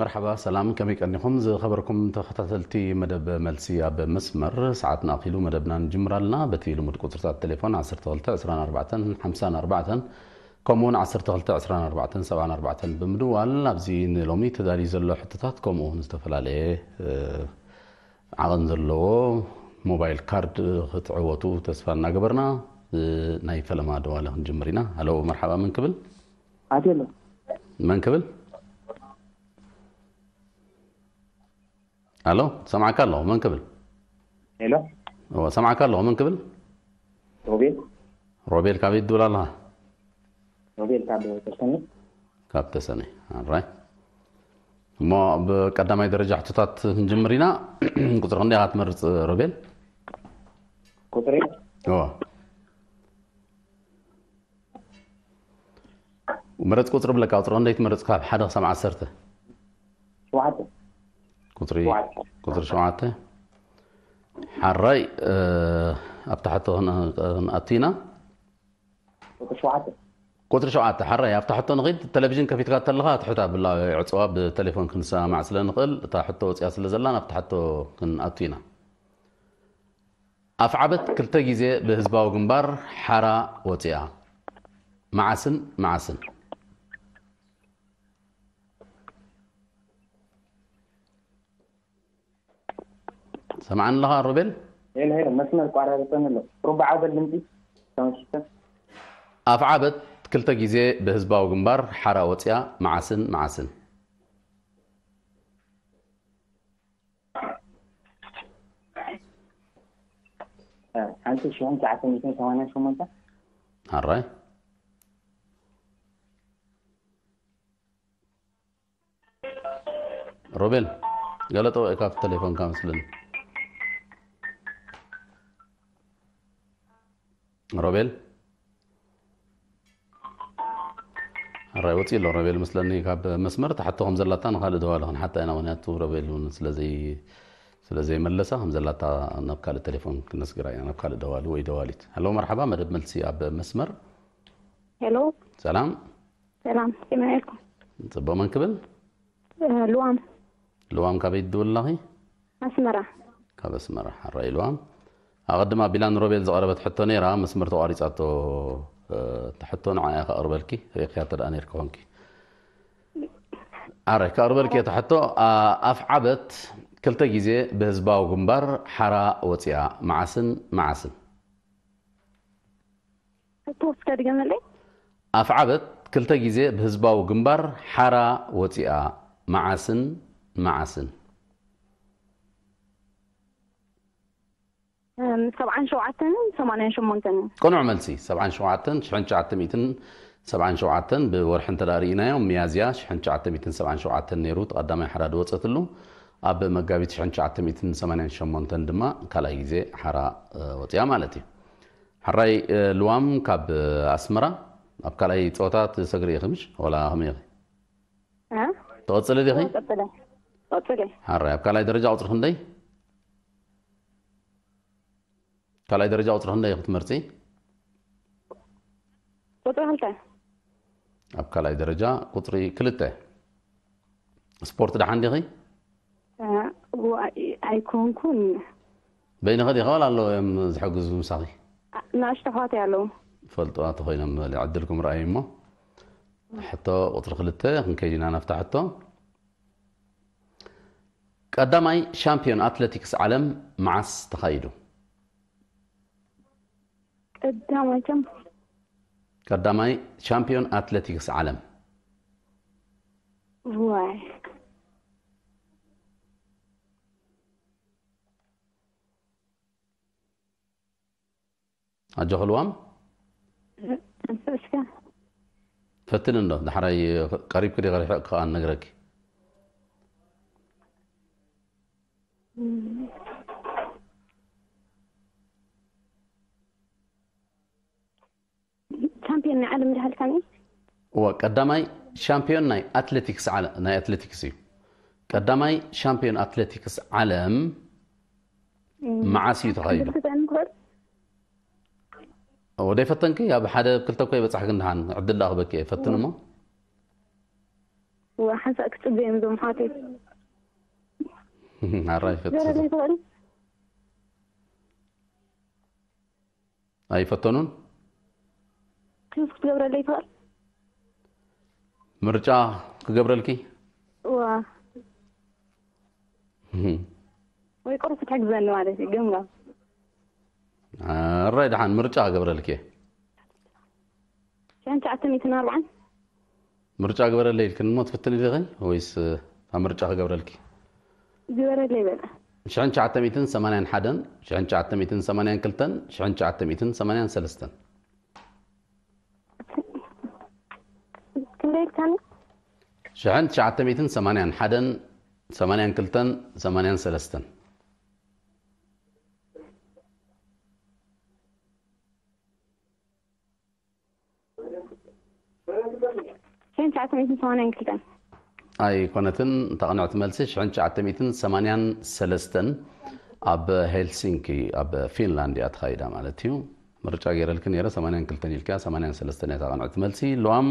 መርሓባ፣ ሰላም፣ ከመይ ቀኒኹም ዝኸበርኩም ተኸታተልቲ መደብ መልሲ ኣብ መስመር? ሰዓትና ኣኺሉ መደብና ንጅምር ኣለና። በቲ ልሙድ ቁጽርታት ቴሌፎን ዓሰርተ ክልተ ዕስራን ኣርባዕተን ሓምሳን ኣርባዕተን ከምኡውን ዓሰርተ ክልተ ዕስራን ኣርባዕተን ሰብዓን ኣርባዕተን ብምድዋል ኣብዚ ንሎሚ ተዳልዩ ዘሎ ሕቶታት ከምኡ እውን ዝተፈላለየ ዓቐን ዘለዎ ሞባይል ካርድ ክትዕወቱ ተስፋ እናገበርና ናይ ፈለማ ደዋለ ክንጅምር ኢና። ሃሎ፣ መርሓባ፣ መን ክብል? ኣቴሎ መን ክብል? ኣሎ፣ ሰማዕካ ኣለኹ። መን ክብል? ሄሎ እወ፣ ሰማዕካ ኣለኹ። መን ክብል? ሮቤል ሮቤል፣ ካበይ ትድውል ኣለኻ? ሮቤል ካብ ተሰኒ ካብ ተሰኒ። ኣራይ፣ እሞ ብቀዳማይ ደረጃ ሕቶታት ክንጅምር ኢና። ቁፅሪ ክንደይ ኢኻ ትመርፅ ሮቤል? ቁፅሪ እወ፣ ምረፅ ቁፅሪ ብለካ። ቁፅሪ ክንደይ ትመርፅ ካብ ሓደ ክሳብ ዓሰርተ? ሸውዓተ ቁፅሪ ሸውዓተ ቁፅሪ ሸውዓተ። ሓራይ፣ ኣብታ ሕቶ ክንኣቱ ኢና። ቁፅሪ ሸውዓተ ቁፅሪ ሸውዓተ። ሓራይ፣ ኣብታ ሕቶ ንኺድ። ቴሌቪዥን ከፊትካ ተለኻ ትሑት ኣብላ ዕፅዋ ብቴሌፎን ክንሰማማዕ ስለ ንኽእል እታ ሕቶ ወፂኣ ስለ ዘላ ናብታ ሕቶ ክንኣቱ ኢና። ኣፍዓበት ክልተ ግዜ ብህዝባዊ ግንባር ሓራ ወፂኣ። መዓስን መዓስን? ሰምዓኒ ኣለኻ ሮቤል? ሄሎ ሄሎ መስመር ቋራርጠን ኣሎ ሩባዕ ኣበል ድምፂ ተመሽተ ኣፍዓበት ክልተ ግዜ ብህዝባዊ ግንባር ሓራ ወፂኣ። መዓስን መዓስን? ሓንቲ ሽሕን ትሽዓተ ሚእትን ሰማንያን ሸሞንተ ሓራይ ሮቤል፣ ገለ ጠውዒ ካብ ቴሌፎንካ መስለኒ። ሮቤል፣ ኣራይ ወፂ ኣሎ ሮቤል መስለኒ ካብ መስመር። ተሓቶ ከም ዘላታ ንካልእ ደዋሊ ክንሓታ ኢና፣ ምክንያቱ ሮቤል እውን ስለዘይ ስለዘይመለሳ ከም ዘላታ ናብ ካልእ ቴሌፎን ክነስግራ ኢና፣ ናብ ካልእ ደዋሊ ወይ ደዋሊት። ሄሎ፣ መርሓባ፣ መደብ መልሲ ኣብ መስመር። ሄሎ፣ ሰላም፣ ሰላም፣ ከመይ ኢልኩም? ፅቡቅ። መን ክብል? እ፣ ልዋም ልዋም፣ ካበይ ትድውል ኣለኺ? ኣስመራ። ካብ ኣስመራ። ሓራይ ልዋም፣ ኣቐድም ኣቢላ ንሮቤል ዝቐረበት ሕቶ ነይራ፣ መስመር ተቋሪፃቶ። እ፣ እታ ሕቶ ንዓ እያ ከቕርበልኪ፣ ርኢኽያ እንተ ደኣ ነይርኪ ኮንኪ። ኣረ፣ ከቕርበልኪ እየ እታ ሕቶ። ኣ-፣ ኣፍዓበት ክልተ ግዜ ብህዝባዊ ግንባር ሓራ ወፂኣ። መዓስን መዓስን? ሕቶ እስከ ድገመለይ። ኣፍዓበት ክልተ ግዜ ብህዝባዊ ግንባር ሓራ ወፂኣ። መዓስን መዓስን? እም፣ ሰብዓን ሸውዓተንን ሰማንያን ሸሞንተንን። ቅኑዕ መልሲ። ሰብዓን ሸውዓተን፣ ሽሕን ትሽዓተ ሚእትን ሰብዓን ሸውዓተን ብወርሒ እንተ ደኣ ርኢናዮ፣ ሚያዝያ ሽሕን ትሽዓተ ሚእትን ሰብዓን ሸውዓተን ነይሩ እቲ ቀዳማይ ሓራ ዝወፀትሉ። ኣብ መጋቢት ሽሕን ትሽዓተ ሚእትን ሰማንያን ሸሞንተን ድማ ካልኣይ ግዜ ሓራ፣ እ፣ ወፂኣ ማለት እዩ። ሓራይ፣ እ፣ ልዋም ካብ ኣስመራ፣ ኣብ ካልኣይ ፀወታ ትሰግሪ ኢኺ ምሽ? ወላ ከመይ ኢኺ? እ? ትቐፅሊ ዲኺ? ቀፅለ። ቀፅለ። ሓራይ፣ ኣብ ካልኣይ ደረጃ ቁፅሪ ክንደይ? ካልኣይ ደረጃ ቁፅሪ ክንደይ ክትመርፂ? ቁፅሪ ክልተ። ኣብ ካልኣይ ደረጃ ቁፅሪ ክልተ። ስፖርት ደሓን ዲኺ? እ፣ ዋ-፣ ኣይኮንኩን። በይንኺ ዲኺ ዋላ ኣለዉ እዮም ዝሕግዙ ምሳኺ? ንኣሽቱ ኣሕዋተይ ኣለዉ። ፈልጡዋ ተኾይኖም በሊ ዕድልኩም ረኣዩ እሞ። ሕቶ ቁፅሪ ክልተ ክንከይድ ኢና ናብታ ሕቶ። ቀዳማይ ሻምፒዮን ኣትሌቲክስ ዓለም መዓስ ተኻይዱ? ቀዳማይ ከም ቀዳማይ ሻምፒዮን ኣትሌቲክስ ዓለም። ዋይ ኣጆኺ ልዋም። እስከ ፈትን እንዶ ዳሕራይ ቀሪብኪ ዲኺ ርሒቕኪ ከኣ ንነግረኪ። ቻምፒዮን ናይ ዓለም እንዳሃልካኒ እወ፣ ቀዳማይ ሻምፒዮን ናይ ኣትሌቲክስ ዓለ-፣ ናይ ኣትሌቲክስ እዩ። ቀዳማይ ሻምፒዮን ኣትሌቲክስ ዓለም መዓስ እዩ ተኻይዱ? ክልተ ንክእል ወደ ፈተንኪ ኣብ ሓደ ክልተ እኮ ይበጻሕኪ፣ እንደሓን ዕድል ዳኣ ክበኪ እየ። ፈትን እሞ። ወሓንሳእ ክትጽበዮም እዞም ኣሕዋተይ። ኣራይ ፈትሰ ገረለይ ትኽእል? ኣይፈተኑን። ኪዩስ ክትገብረለይ ትኽእል? ምርጫ ክገብረልኪ? ዋ ወይ ቁሩብ ክትሕግዘኒ ማለት እዩ። ገምጋም ኣራይ ደሓን ምርጫ ክገብረልኪ እየ። ሽሕን ትሽዓተ ሚእትን ኣርባዓን ምርጫ ግበረለይ ኢልክኒ እሞ ትፍትኒ ዲኺ ወይስ እታ ምርጫ ክገብረልኪ? ግበረለይ በለ። ሽሕን ትሽዓተ ሚእትን ሰማንያን ሓደን ሽሕን ትሽዓተ ሚእትን ሰማንያን ክልተን ሽሕን ትሽዓተ ሚእትን ሰማንያን ሰለስተን ክንደይ ኢልካኒ? ሽሕን ትሽዓተ ሚእትን ሰማንያን ሓደን ሰማንያን ክልተን ሰማንያን ሰለስተን ሽሕን ትሽዓተ ሚእትን ሰማንያን ክልተን ኣይኮነትን። እታ ቅንዕቲ መልሲ ሽሕን ትሽዓተ ሚእትን ሰማንያን ሰለስተን ኣብ ሄልሲንኪ ኣብ ፊንላንድ እያ ተኻይዳ ማለት እዩ። ምርጫ ገይረልኪ ነይረ ሰማንያን ክልተን ኢልኪያ ሰማንያን ሰለስተን እያ እታ ቅንዕቲ መልሲ። ልዋም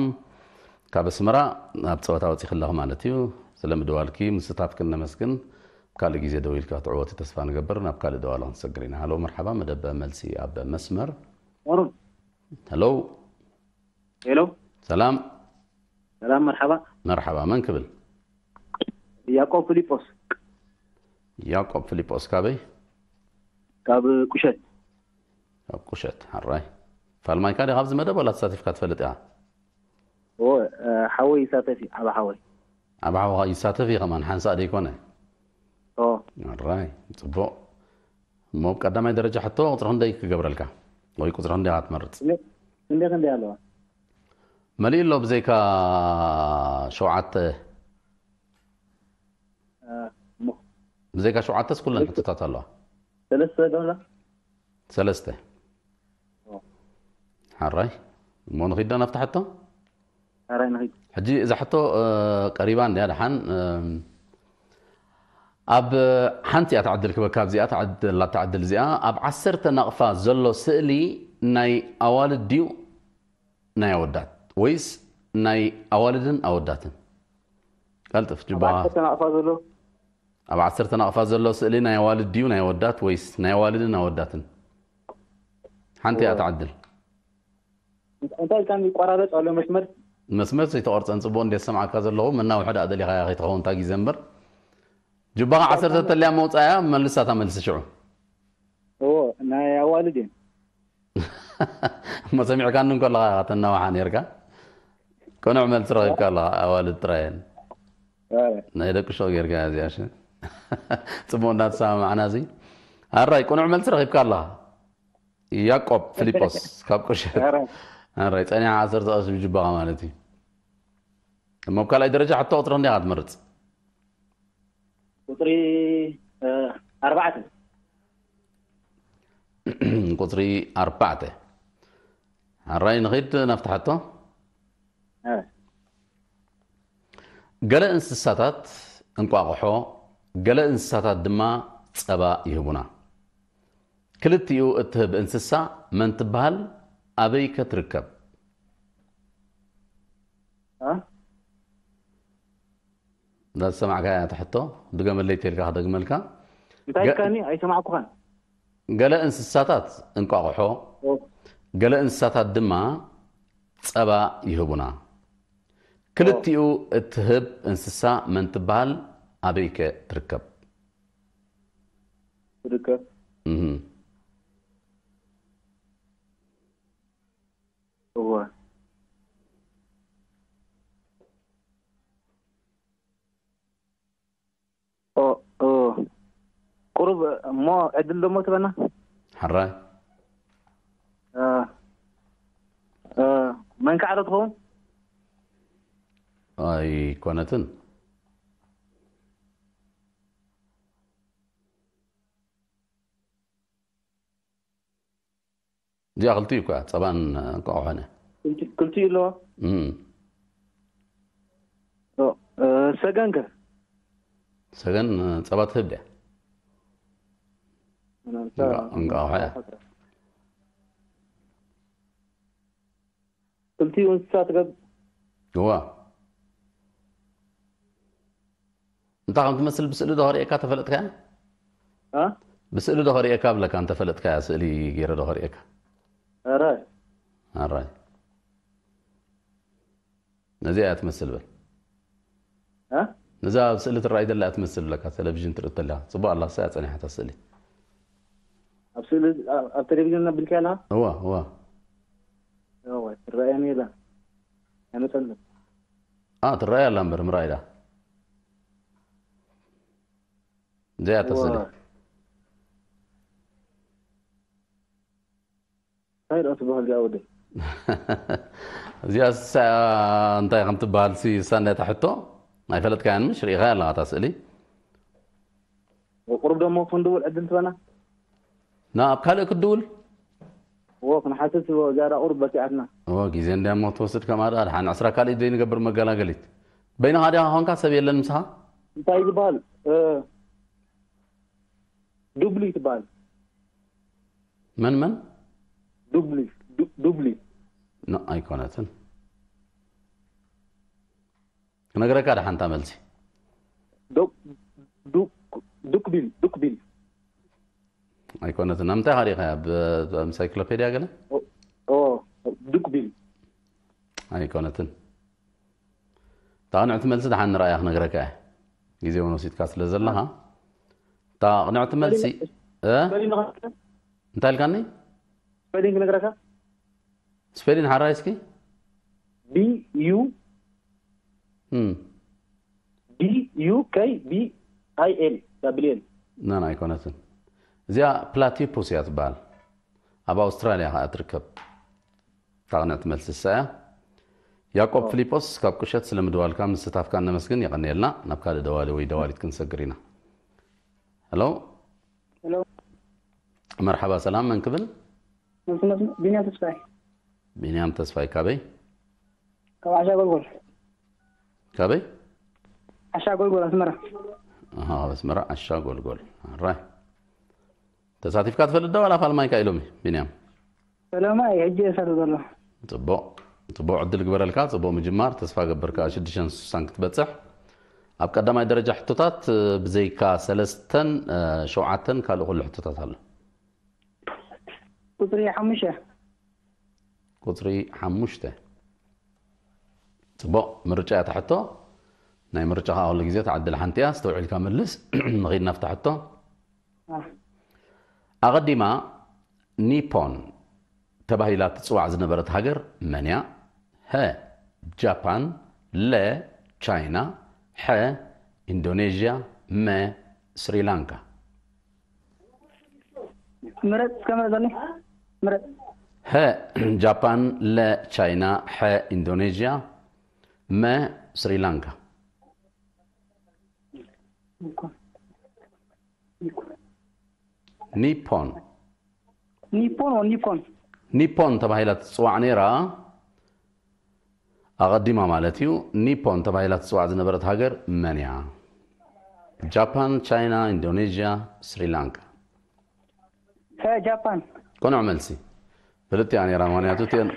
ካብ ኣስመራ ናብ ፀወታ ወፂኺ ኣለኺ ማለት እዩ። ስለ ምድዋልኪ ምስታፍክን ነመስግን። ካልእ ግዜ ደው ኢልካ ክትዕወቲ ተስፋ ንገብር። ናብ ካልእ ደዋለ ክንሰግር ኢና። ሃሎ መርሓባ መደብ መልሲ ኣብ መስመር። ኦሮም ሄሎ ሄሎ ሰላም ሰላም መርሓባ መርሓባ መን ክብል? ያዕቆብ ፊሊጶስ ያዕቆብ ፊሊጶስ ካበይ? ካብ ቁሸት ካብ ቁሸት ሓራይ ፋልማይካ ዲኻ ኣብዚ መደብ ወላ ተሳቲፍካ ትፈልጥ ኢኻ? ኦ ሓወይ ይሳተፍ እዩ ዓብ ሓወይ ኣብ ሓወኻ ይሳተፍ እዩ ከማን ሓንሳእ ደይኮነ ኦ ኣራይ ፅቡቕ እሞ ኣብ ቀዳማይ ደረጃ ሕቶ ቁፅሪ ክንደይ ክገብረልካ ወይ ቁፅሪ ክንደይ ኢኻ ትመርፅ ክንደይ ክንደይ ኣለዋ መሊእ ኣሎ ብዘይካ ሸውዓተ እ፣ እሞ ብዘይካ ሸውዓተስ ኩለን ሕቶታት ኣለዋ ሰለስተ ዶላ ሰለስተ ሓራይ እሞ ንኺዳ ናብታ ሕቶ ሓራይ ንኺድ ሕጂ እዛ ሕቶ እ፣ ቀሪባ እንድያ ደሓን እ፣ ኣብ ሓንቲ እያ ትዓድል ክበካ ኣብዚኣ ትዓድል እዚኣ ኣብ ዓሰርተ ናቕፋ ዘሎ ስእሊ ናይ ኣዋልድ ድዩ ናይ ኣወዳት ወይስ ናይ ኣዋልድን ኣወዳትን ቀልጥፍ ጅባ ዓሰርተ ናቕፋ ዘሎ ኣብ ዓሰርተ ናቕፋ ዘሎ ስእሊ ናይ ኣዋልድ ድዩ ናይ ኣወዳት ወይስ ናይ ኣዋልድን ኣወዳትን ሓንቲ እያ ትዓድል እንታይ ኢልካ ይቆራረፅ ኣሎ መስመር መስመር ዘይተቆርፀን ፅቡቅ እንደ ሰማዕካ ዘለኹ መናውሒ ደኣ ደሊኻያ ከይትኸውን እታ ግዜ እምበር ጅባኻ ዓሰርተ ተልያ መውፃእያ መልሳታ መልሲ ሽዑ እዎ ናይ ኣዋልድ እየን እሞ ሰሚዕካኒ እንከለኻ ኢኻ ተናዋሓ ነርካ ቅኑዕ መልሲ ረኺብካ ኣለኻ ኣዋልድ ጥራየን ናይ ደቂ ሾ ጌርካ እዚኣ ሽ ፅቡቅ እንዳተሰማማዕና እዚ ኣራይ ቅኑዕ መልሲ ረኺብካ ኣለኻ ያዕቆብ ፊሊጶስ ካብ ቁሸት ኣራይ ፀኒሓ ዓሰርተ ቀሺ ብጅባኻ ማለት እዩ እሞ ኣብ ካልኣይ ደረጃ ሕቶ ቁፅሪ ክንደይ ኢኻ ትመርፅ ቁፅሪ እ፣ ኣርባዕተ ቁፅሪ ኣርባዕተ ኣራይ ንኺድ ናብቲ ሕቶ እ፣ ገለ እንስሳታት እንቋቑሖ ገለ እንስሳታት ድማ ፀባ ይህቡና ክልቲኡ እትህብ እንስሳ መን ትበሃል ኣበይ ከ ትርከብ እ፣ እንዳተሰማዕካ እያ ትሕቶ ድገመለይ ተልካ ክደግመልካ እንታይ ገ- ኢልካኒ ኣይሰማዕኩኻን ገለ እንስሳታት እንቋቑሖ ኦ፣ ገለ እንስሳታት ድማ ፀባ ይህቡና ክልቲኡ እትህብ እንስሳ መን ትበሃል ኣበይከ ትርከብ ትርከብ እህ። እወ ኦ ኦ ቁሩብ እሞ ዕድል ደሞ ትበና ሕራይ እ፣ እ፣ መንካዕሮ ትኸውን ኣይኮነትን እዚኣ ክልቲኡ እኳ ፀባን እንቋቑሖን እያ ክልቲ- ክልቲኡ ኣለዋ እም። ኦ፣ እ፣ ሰገን ከ ሰገን እ፣ ፀባ ትህብ ድያ እንቋቑሖ እያ ክልቲኡ እንስሳ ትገብ እዋ እንታይ ከም ትመስል ብስእሊ ዶ ከርእየካ ተፈለጥካያ? እ? ብስእሊ ዶ ከርእየካ ብለካ፣ እንተፈለጥካያ ስእሊ ገይረ ዶ ከርእየካ? ኧረ ኣራይ። ነዚኣ እያ ትመስል በል። እ? ነዛ ኣብ ስእሊ ትረኣይ ዘላ እያ ትመስል ብለካ፣ ቴሌቪዥን ትርኢ ተለካ። ጽቡቕ ኣላ፣ እሳ እያ ጸኒሓታ ስእሊ። ኣብ ስእሊ ኣብ ኣብ ቴሌቪዥን ነብልካ ያላ እዋ፣ እዋ። እዋ ትረኣየኒ የላ ያመፀልም ኣ፣ ትረኣይ ኣላ እምበር ምርኣይ ዳ። እዚኣ እያ እታ ስእሊ። እንታይ ደኣ ትበሃል እዚኣ ወደይ? እዚኣ ሳ-፣ እንታይ ከም ትበሃል ሲ፣ እሳ እንታይ እታ ሕቶ? ኣይፈለጥካያን ምሽ? ርኢኻያ ኣለኻ እታ ስእሊ? ቁሩብ ደሞ ክንድውል ዕድል ትበና? ናብ ካልእ ክትድውል? እዎ ክንሓትት እዎ እዚኣ ደኣ ቁሩብ በሲዓትና። እዎ፣ ግዜ እንድያ እሞ ትወስድ ከምኣ ደኣ። ደሓን ዕስራ ካልኢት ዘይንገብር መገላገሊት። በይንኻ ዲኻ ኾንካ ሰብ የለን ምሳኻ? እንታይ ዝበሃል? እ፣ ዱብሊ ትበሃል። መን መን? ዱብሊ ዱ- ዱብሊ ኣይኮነትን። ክነግረካ ደሓንታ መልሲ። ዱክ ዱክ ዱክቢል ዱክቢል ኣይኮነትን። ኣምታይ ካሪኻያ? ብ-፣ ብእንሳይክሎፔድያ ገለ? ኦ ዱክቢል ኣይኮነትን። እታ ቅንዕቲ መልሲ ደሓን ንረኣያ ክነግረካ እየ። ግዜ እውን ወሲድካ ስለ ዘለኻ። እታ ቅንዕቲ መልሲ፣ እ? ስፔሊንግ እንታይ ኢልካኒ? ስፔሊንግ ክነግረካ ስፔሊን ሓራይ እስኪ። ቢ ዩ እም፣ ቢ ዩ ከይ ቢ ኣይ ኤል ዳብል ኤል ናን ኣይኮነትን። እዚኣ ፕላቲፑስ እያ ትበሃል። ኣብ ኣውስትራልያ ከኣ ትርከብ። እታ ቅንዕቲ መልሲ እሳ እያ። ያዕቆብ ፊሊጶስ ካብ ቁሸት ስለ ምድዋልካ ምስታፍካ እነመስግን፣ የቐንየልና። ናብ ካልእ ደዋሊ ወይ ደዋሊት ክንሰግር ኢና። ሄሎ። ሄሎ። መርሓባ፣ ሰላም፣ መን ክብል? መስመር ቢንያም ተስፋይ። ቢንያም ተስፋይ ካበይ? ካብ ዓሻ ጎልጎል። ካበይ? ዓሻ ጎልጎል ኣስመራ። ኣሃ፣ ካብ ኣስመራ ዓሻ ጎልጎል። ኣራይ። ተሳቲፍካ ትፈልጥ ዶ ዋላ ፋልማይካ ኢሎሚ ቢንያም? ፈለማ እየ ሕጂ እሳተ ዘሎ። ጽቡቕ። ጽቡቕ ዕድል ግበረልካ፣ ጽቡቕ ምጅማር፣ ተስፋ ገብር ከኣ ሽዱሽተን ስሳን ክትበጽሕ። ኣብ ቀዳማይ ደረጃ ሕቶታት፣ ብዘይካ ሰለስተን፣ እ፣ ሸውዓተን ካልእ ኩሉ ሕቶታት ኣሎ። ቁፅሪ ሓሙሽተ። ቁፅሪ ሓሙሽተ። ጽቡቕ ምርጫ እያ እታ ሕቶ። ናይ ምርጫኻ ኩሉ ግዜ እታ ዕድል ሓንቲ እያ፣ ኣስተውዒልካ መልስ። ንኺድ ናብታ ሕቶ። አ፣ ኣቐዲማ ኒፖን ተባሂላ ትጽዋዕ ዝነበረት ሃገር መን እያ? ሀ ጃፓን፣ ለ ቻይና፣ ሐ ኢንዶኔዥያ፣ መ ስሪላንካ። ምረጥ እስከ ምረጠኒ። ምረጥ። ሀ ጃፓን፣ ለ ቻይና፣ ሐ ኢንዶኔዥያ፣ መ ስሪላንካ። ኒፖን። ኒፖን ኦ ኒፖን። ኒፖን ተባሂላ ትጽዋዕ ነይራ። ኣቐዲማ ማለት እዩ። ኒፖን ተባሂላ ትጽዋዕ ዝነበረት ሃገር መን እያ? ጃፓን፣ ቻይና፣ ኢንዶኔዥያ፣ ስሪላንካ። ሀ ጃፓን። ቅኑዕ መልሲ። ፍልጥቲ እያ ነይራ፣ ምኽንያቱ እቲአን፣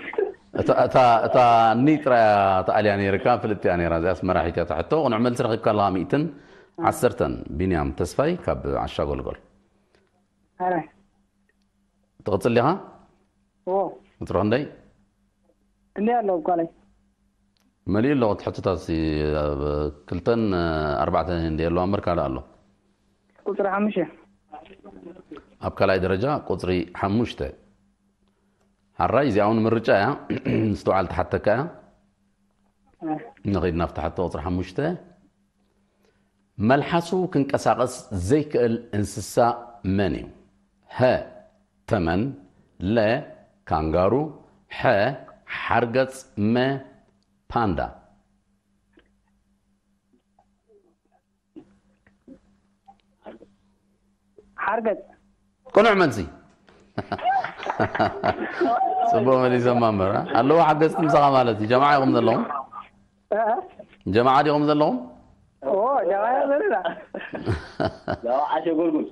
እታ፣ እታ፣ እታ ኒ ጥራይ እያ ተኣልያ ነይርካ፣ ፍልጥቲ እያ ነይራ። እዚኣስ መራሒት እያ እታ ሕቶ። ቅኑዕ መልሲ ረኺብካ ኣለኻ፣ ሚእትን ዓሰርተን። ቢንያም ተስፋይ ካብ ዓሻ ጎልጎል። ኣረ። ትቕጽል ዲኻ? ኦ። ቁጽሪ ክንደይ? ክንደይ ኣለዉ ኳለይ? መሊኡ ኣለኹ እቲ ሕቶታት ሲ፣ ኣብ ክልተን ኣርባዕተን እንደ ኣለዋ እምበር ካልእ ኣሎ። ቁፅሪ ሓሙሽተ። ኣብ ካልኣይ ደረጃ ቁጽሪ ሓሙሽተ። ሓራይ እዚኣ እውን ምርጫ እያ። ምስትውዓል ትሓተካ እያ። እ። ንኸይድ ናብቲ ሕቶ ቁጽሪ ሓሙሽተ። መልሓሱ ክንቀሳቐስ ዘይክእል እንስሳ መን እዩ? ሀ ተመን፣ ለ ካንጋሩ፣ ሐ ሓርገጽ፣ መ ፓንዳ። ሓርገጽ። ቅኑዕ መልሲ። ጽቡቕ መሊሶማ እምበር፣ አ? ኣለዉ ሓገዝቲ ምሳኻ ማለት እዩ። ጀማዓ ኢኹም ዘለኹም? እ? ጀማዓ ዲኹም ዘለኹም? ኦ፣ ጀማዓ ዘለና። ዓሸ ጎልጎል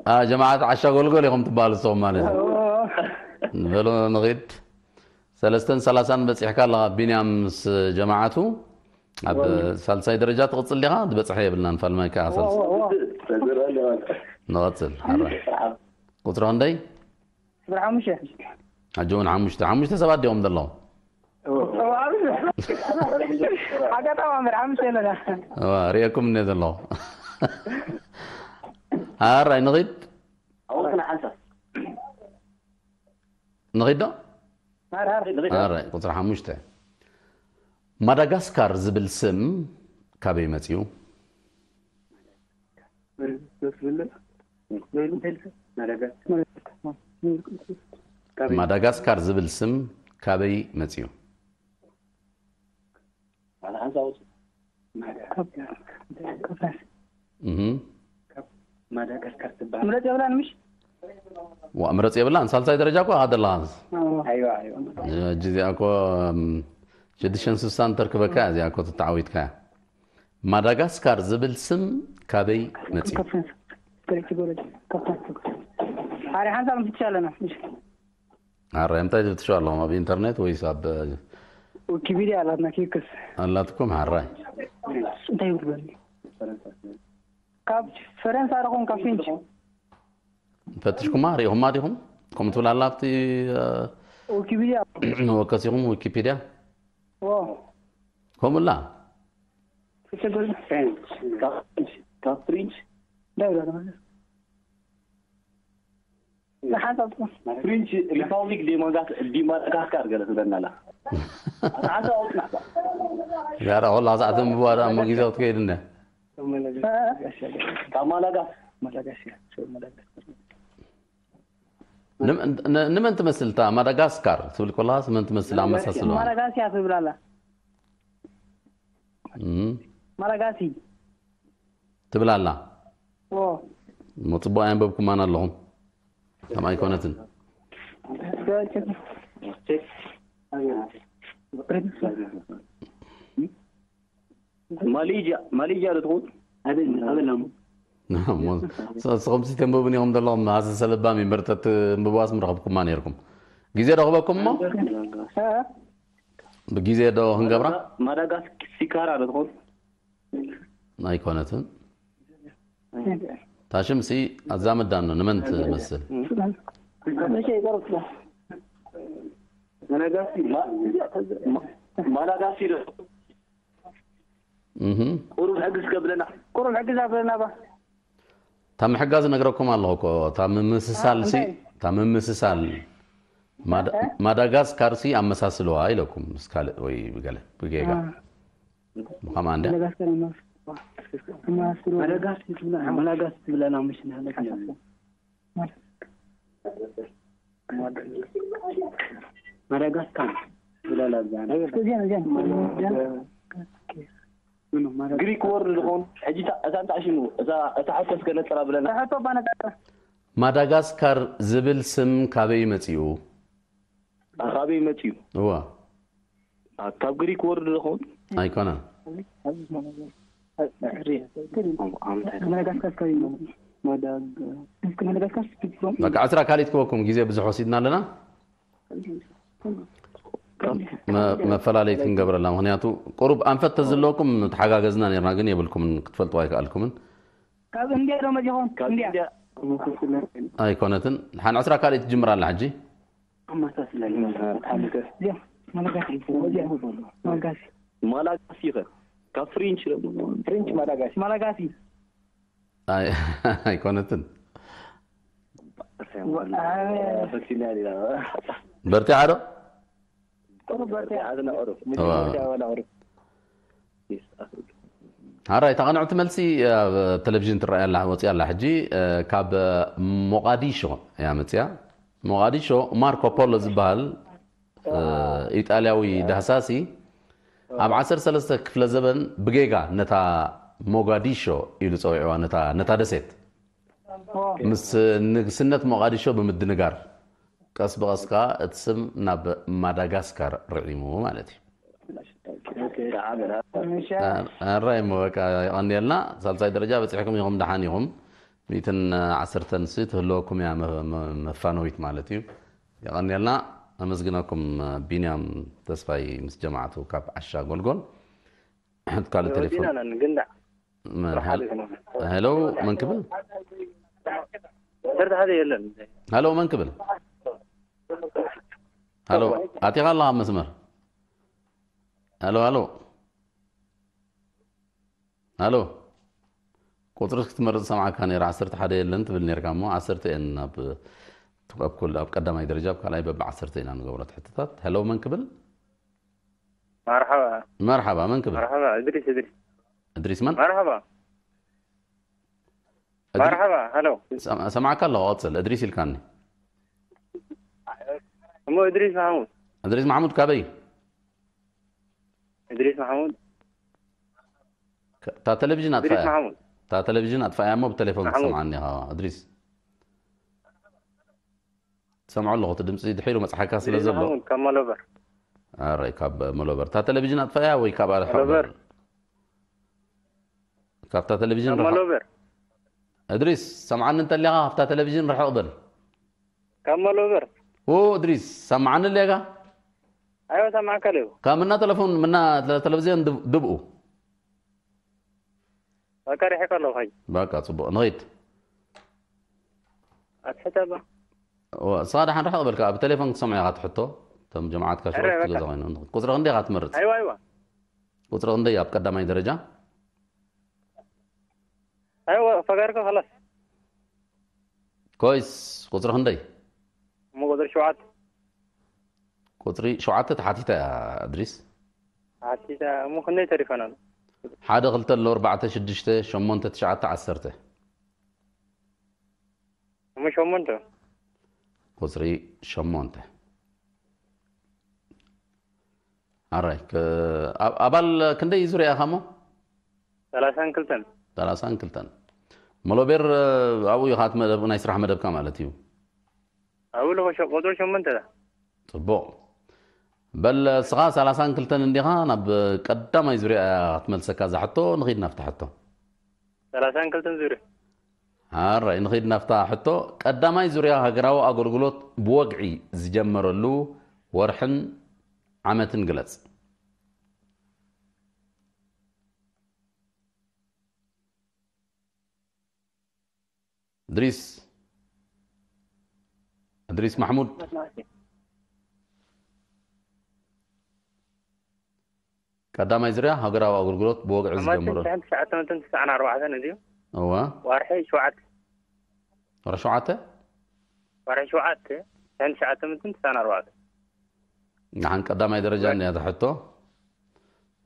አ፣ ጀማዓት ዓሻ ጎልጎል ኢኹም ትበሃሉ ንስኹም ማለት እዩ። ኦ፣ በሉ ንኺድ። ሰለስተን ሰላሳን በጺሕካ ኣለኻ ቢንያም ምስ ጀማዓቱ። ኣብ ሳልሳይ ደረጃ ትቕጽል ዲኻ? ዝበጽሐ የብልናን ፋልማይ ከኣ ሳልሳይ። ንቐጽል። ሓራይ። ቁጽሪ ክንደይ? ቁፅሪ ሓሙሽተ። ሕጂ እውን ሓሙሽተ። ሓሙሽተ ሰባት ዲኹም ዘለኹም? ኣጋጣሚ ኣምበር ሓሙሽተ ኣለና። እዋ፣ ርእየኩም እነ ዘለኹ። ሓራይ ንኺድ። ኣወትና ሓንሳብ ንኺድ ዶ? ሃር ሃር። ሓራይ ቁፅሪ ሓሙሽተ። ማዳጋስካር ዝብል ስም ካበይ መፅዩ? ማዳጋስካር ዝብል ስም ካበይ መፅዩ? ሓደ ሓንሳብ ኣውፅእ። እህ። ማዳጋስካር ትበሃል። ምረፅ የብላን ምሽ? ዋ፣ ምረፅ የብላን። ሳልሳይ ደረጃ እኮ ኣደላ። ኣይዋ ኣይዋ። ሕጂ እዚኣ እኮ እም፣ ሽዱሽተን ስሳን ተርክበካ እዚኣ እኮ ተተዓዊትካ። ማዳጋስካር ዝብል ስም ካበይ መፅዩ? ሓደ ሓንሳብ ንፍትሽ ኣለና። ሓራይ እንታይ ትፍትሹ ኣለኹም? ኣብ ኢንተርኔት ወይስ ኣብ ዊኪፒድያ ኣላትና ኪክስ ኣላትኩም? ሓራይ እንታይ ይብል በል? ካብ ፈረንሳ ርኹም ካብ ፊንች ፈትሽኩማ ሪኢኹማ ዲኹም? ከምኡ ትብል ኣላ ኣብቲ እ፣ ዊኪፒድያ ወከሲኹም ዊኪፒድያ ዎ ከምኡላ ተቸገሩ ካብ ፍሪንች እንታይ ይብላ ተመለስ ንሓንሳብ ፍሪንች ሪፓብሊክ ዲማጋስካር ገለ ትብለና ኣላ። ኣታ ሓንሳብ ኣውፅእ ናሕባ። ጋራ ኮላ ሰዓት ምብዋ ዳ እሞ ግዜ ክትከይድ እንደ ካብ ማላጋስ ንመን- ን- ንመን ትመስል እታ ማዳጋስካር ትብል ኮላስ መን ትመስል ኣመሳስሎ ማላጋሲያ ትብላላ እም፣ ማላጋሲ ትብል ኣላ ዎ እሞ ፅቡቅ ኣየንበብኩማን ኣለኹም ከም ኣይኮነትን ማሌዥያ ማሌዥያ ዶ ትኸውን? ኣበል ኣበል ኣሞ እሞ ንስኹም ሲ ተንብቡን ኢኹም ዘለኹም ኣሰሰለባም ይምርተት ምብዋስ ምረኸብኩማ ነይርኩም ግዜ ዶ ክበኩም እሞ ብግዜ ዶ ክንገብራ ማዳጋስካራ ዶ ትኸውን? ኣይኮነትን ታሽም ሲ ኣዛምዳ ኖ ንመን ትመስል ማዳጋሲ ማዳጋሲ ዶ እህ ቁሩብ ሕግዝ ከብለና ቁሩብ ሕግዝ ኣብለና ባ እታ ምሕጋዝ ነግረኩም ኣለኹ እኮ እታ ምምስሳል ሲ እንታይ? እታ ምምስሳል ማዳ- ማዳጋስካር ሲ ኣመሳስልዋ ኢለኩም ምስ ካልእ ወይ ብገለ ብጌጋ ብኸምኣ እንደ ማዳጋስካር ማዳጋስካር ማዳጋሲ ትብለና ማዳጋሲ ትብለና ምሽ ንሕነት ማዳጋስካር ትብለና እዛ እዚአን እዚአን ግሪክ ወርድ ዝኾን ሕጂ እታ- እታ እንታይ ሽሙ እዛ እታ ሕቶ እስከ ነፅራ ብለና ተሕቶ ባነቀረ ማዳጋስካር ዝብል ስም ካበይ መፂኡ ካበይ መፅዩ እዋ ካብ ግሪክ ወርድ ዝኾን ኣይኮነን ማዳጋስካር ካበይ መዳጋስካር በቃ ዕስራ ካልኢት ክበኩም ግዜ ብዙሕ ወሲድና ኣለና መ- መፈላለይት ክንገብረላ ምክንያቱ ቁሩብ ኣንፈት ተዝለወኩም ተሓጋገዝና ነርና ግን የብልኩምን ክትፈልጡ ኣይከኣልኩምን ካብ እንዲያ ዶ መዚኹም እንዲያ ኣይኮነትን ሓን ዕስራ ካልኢት ትጅምር ኣላ ሕጂ እዚያ ማላጋሲ እዚያ ማላጋሲ ማላጋሲ ከ ካብ ፍሪንች ፍሪንች ማላጋሲ ማላጋሲ ኣይ- ኣይኮነትን ፈሲና ዲና በርቲዓ ዶ ቁሩብ በርቲያ ዓድና ቁሩብ እዋ። መጀመርያ ዋላ ቁሩብ ሓራይ እታ ቅንዕቲ መልሲ ኣብ ቴሌቪዥን ትረኣይ ኣላ ወፂኣ ኣላ ሕጂ እ፣ ካብ ሞቃዲሾ እያ መፅያ ሞቃዲሾ ማርኮ ፖሎ ዝበሃል እ፣ ኢጣልያዊ ዳህሳሲ ኣብ ዓሰርተ ሰለስተ ክፍለ ዘበን ብጌጋ ነታ ሞጋዲሾ ኢሉ ፀዊዕዋ ነታ ነታ ደሴት ምስ ንግስነት ሞቃዲሾ ብምድንጋር ቀስ ብቐስ ከዓ እቲ ስም ናብ ማዳጋስካር ርዒሙ ማለት እዩ ኣራይ እሞ በቃ የቐንየልና ሳልሳይ ደረጃ በፂሕኩም ኢኹም ደሓን ኢኹም ሚእትን ዓሰርተን ሲ ትህልወኩም እያ መ- መ- መፋነዊት ማለት እዩ የቐንየልና ኣመስግነኩም ቢንያም ተስፋይ ምስ ጀማዕቱ ካብ ዓሻ ጎልጎል ሓንቲ ካልእ ቴሌፎን። ወዲና ነን ግንዳዕ መን? ስራሕ ሄሎ፣ ሓሊፍና። ሄሎ፣ መን ክብል? ዓሰርተ ሓደ የለን። ሄሎ፣ መን ክብል? ሄሎ፣ ኣቲኻ ኣለኻ ኣብ መስመር? ሄሎ፣ ሄሎ፣ ሄሎ። ቁፅሪ ክትመርፅ ሰምዓካ ነይረ። ዓሰርተ ሓደ የለን ትብል ነርካ እሞ ዓሰርተ እየን ኣብ ኣብ ኩል ኣብ ቀዳማይ ደረጃ ኣብ ካልኣይ በብ ዓሰርተ ኢና ንገብሮ ትሕትታት። ሄሎ፣ መን ክብል? መርሓባ። መርሓባ፣ መን ክብል? መርሓባ እድሪስ እድሪስ። እድሪስ መን? መርሓባ። እድሪ- መርሓባ። ሄሎ። ሰም- ሰምዓካ ኣለኹ፣ ቀፅል። እድሪስ ኢልካኒ። እሞ እድሪስ ማሕሙድ። እድሪስ ማሕሙድ ካበይ? እድሪስ ማሕሙድ። ከ- እታ ቴሌቪዥን እድሪስ ኣጥፋያ። ማሕሙድ። እታ ቴሌቪዥን ኣጥፋያ እሞ ብቴሌፎን ማሕሙድ። ክትሰምዓኒ ኢኻ እድሪስ። ሰምዖ ኣለኹ፣ እቲ ድምፂ ድሒሩ መፅሓካ ስለ እድሪስ ዘሎ። ማሕሙድ ካብ መሎበር። ኣረይ፣ ካብ መሎበር። እታ ቴሌቪዥን ኣጥፋያ ወይ ካብ ኣርሓ መሎበር። ካብታ ቴሌቪዥን ካብ ርሕቕ። መሎበር። እድሪስ፣ ሰምዓኒ እንተሊኻ ካብታ ቴሌቪዥን ርሕቕ በል። ካብ መሎበር። ኦ እድሪስ፣ ሰምዓኒ ሌጋ? ኣይወ ሰማዕካ ኣለኹ። ካብ ምና ቴሌፎን፣ ምና ቴሌ- ቴሌቪዝዮን ድብ- ድብኡ። በቃ ርሒቕ ኣለኹ። ኸይ በቃ፣ ጽቡቕ፣ ንኸይድ። ኣትሕተባ። ኦ፣ እስኻ ደሓን ርሕቕ በልካ፣ ኣብ ቴሌፎን ክትሰምዖ ኢኻ ትሕቶ። እቶም ጀማዓትካ ኣረ፣ ሽወት በቃ። ገዛ ኮይኖም። ቁጽሪ ክንደይ ኢኻ ትመርጽ? ኣይዋ ኣይዋ። ቁጽሪ ክንደይ ኣብ ቀዳማይ ደረጃ? ኣይዋ ፈጋርካ ኸላስ። ኮይስ፣ ቁጽሪ ክንደይ? እሞ ቁጽሪ ሸውዓተ። ቁጽሪ ሸውዓተ ተሓቲታ እያ፣ እድሪስ። ሓቲታ እሞ ክንደይ ተሪፈና ኣሎ? ሓደ፣ ክልተ፣ ኣሎ፣ ኣርባዕተ፣ ሽዱሽተ፣ ሸሞንተ፣ ትሽዓተ፣ ዓሰርተ። እሞ ሸሞንተ። ቁጽሪ ሸሞንተ። ኣራይ፣ ክ- ኣብ- ኣባል ክንደይ ዙርያ ኢኻ እሞ? ሰላሳን ክልተን። ሰላሳን ክልተን። መሎቤር፣ ኣብኡ ኢኻ እቲ መደብ፣ ናይ ስራሕ መደብካ ማለት እዩ። ኣብኡ ኣለኹ፣ ሸ- ቁጽሪ ሸሞንተ። ጽቡቕ። በል፣ እስኻ ሰላሳን ክልተን እንዲኻ፣ ናብ ቀዳማይ ዙርያ ክትመልሰካ እዛ ሕቶ፣ ንኺድ ናብታ ሕቶ። ሰላሳን ክልተን ዙርያ። ኣራይ፣ ንኺድ ናብታ ሕቶ። ቀዳማይ ዙርያ ሃገራዊ ኣገልግሎት ብወግዒ ዝጀመረሉ ወርሕን ዓመትን ግለጽ። እድሪስ፣ እድሪስ ማሕሙድ። ቀዳማይ ዙርያ ሃገራዊ ኣገልግሎት ብወግዒ ኣማት ዝጀመረ። ሽሕን ትሽዓተ መትን ትስዓን ኣርባዕተን እዩ። እዋ። ወርሒ ሸውዓተ። ወርሒ ሸውዓተ? ወርሒ ሸውዓተ፣ ሽሕን ትሽዓተ መትን ትስዓን ኣርባዕተን። ንሓን ቀዳማይ ደረጃ እንያ ትሕቶ።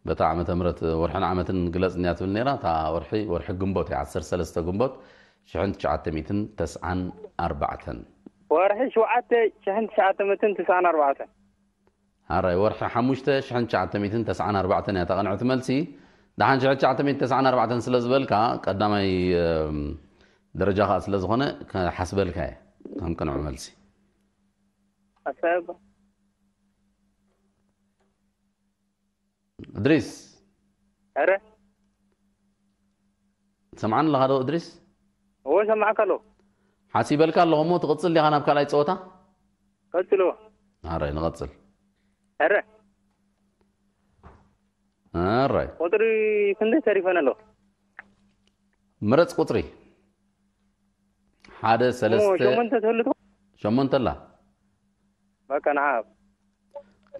በታ ዓመተ ምህረት ወርሕን ዓመትን ግለጽ እንያ ትብል ነይራ። እታ ወርሒ፣ ወርሒ ግንቦት እያ፣ ዓሰርተ ሰለስተ ግንቦት ሽሕን ትሽዓተ ሚእትን ተስዓን ኣርባዕተን። ወርሒ ሸውዓተ፣ ሽሕን ትሽዓተ መትን ትስዓን ኣርባዕተን። ሓራይ፣ ወርሒ ሓሙሽተ፣ ሽሕን ትሽዓተ ሚእትን ተስዓን ኣርባዕተን እያ እታ ቅንዕቲ መልሲ። ደሓን ሽሕን ትሽዓተ ሚእትን ተስዓን ኣርባዕተን ስለ ዝበልካ፣ ቀዳማይ፣ እም፣ ደረጃ ኸኣ ስለ ዝኾነ፣ ክሓስበልካ እየ ከም ቅኑዕ መልሲ። ኣሳብ እድሪስ። ኧረ። ትሰምዓኒ ኣለኻ ዶ እድሪስ? እዎ፣ ሰማዕካ ኣለኹ። ሓሲበልካ ኣለኹ እሞ ትቕጽል ዲኻ ናብ ካልኣይ ጸወታ? ቀጽልዎ። ኣራይ፣ ንቐጽል። ኧረ። ኣራይ። ቁጽሪ ክንደይ ተሪፈን ኣለኹ? ምረጽ ቁጽሪ። ሓደ፣ ሰለስተ፣ ሸሞንተ ትህሉ ትኾን? ሸሞንተ ኣላ። በቃ ንዓ።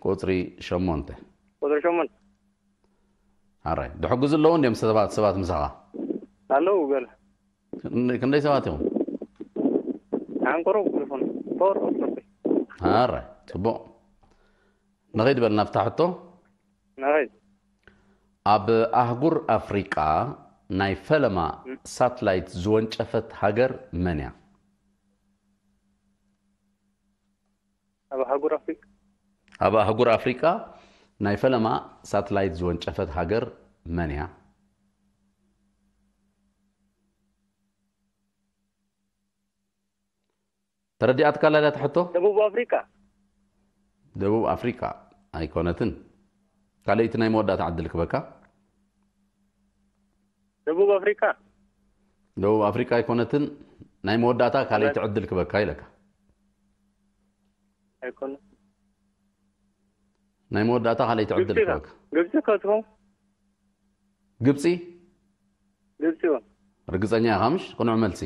ቁጽሪ ሸሞንተ። ቁጽሪ ሸሞንተ። ኣራይ። ድሕግዙ ኣለዉ እንድዮም ሰባት፣ ሰባት ምሳኻ? ኣለዉ ገለ። ክንደይ፣ ክንደይ ሰባት ኢኹም? ሓንቆሮ ግሩፕን ፎር ኦፍ ኦፍ። ኣራይ። ጽቡቕ። ንኸይድ በል ናብታ ሕቶ። ንኸይድ። ኣብ ኣህጉር ኣፍሪቃ ናይ ፈለማ ሳትላይት ዝወንጨፈት ሃገር መን እያ? ኣብ ኣህጉር ኣፍሪቃ። ኣብ ኣህጉር ኣፍሪቃ ናይ ፈለማ ሳትላይት ዝወንጨፈት ሃገር መን እያ? ተረዲኣትካ ኣላ እታ ሕቶ? ደቡብ ኣፍሪቃ። ደቡብ ኣፍሪቃ ኣይኮነትን። ካልኣይቲ ናይ መወዳእታ ዕድል ክበካ። ደቡብ ኣፍሪቃ። ደቡብ ኣፍሪቃ ኣይኮነትን። ናይ መወዳእታ ካልኣይቲ ዕድል ክበካ ኢለካ። ኣይኮነ። ናይ መወዳእታ ካልኣይቲ ዕድል ግብጺ ኢኻ። ክበካ። ግብጺ ከትኹም። ግብፂ? ግብፂ እውን። ርግፀኛ ኢኻ ምሽ? ቅኑዕ መልሲ።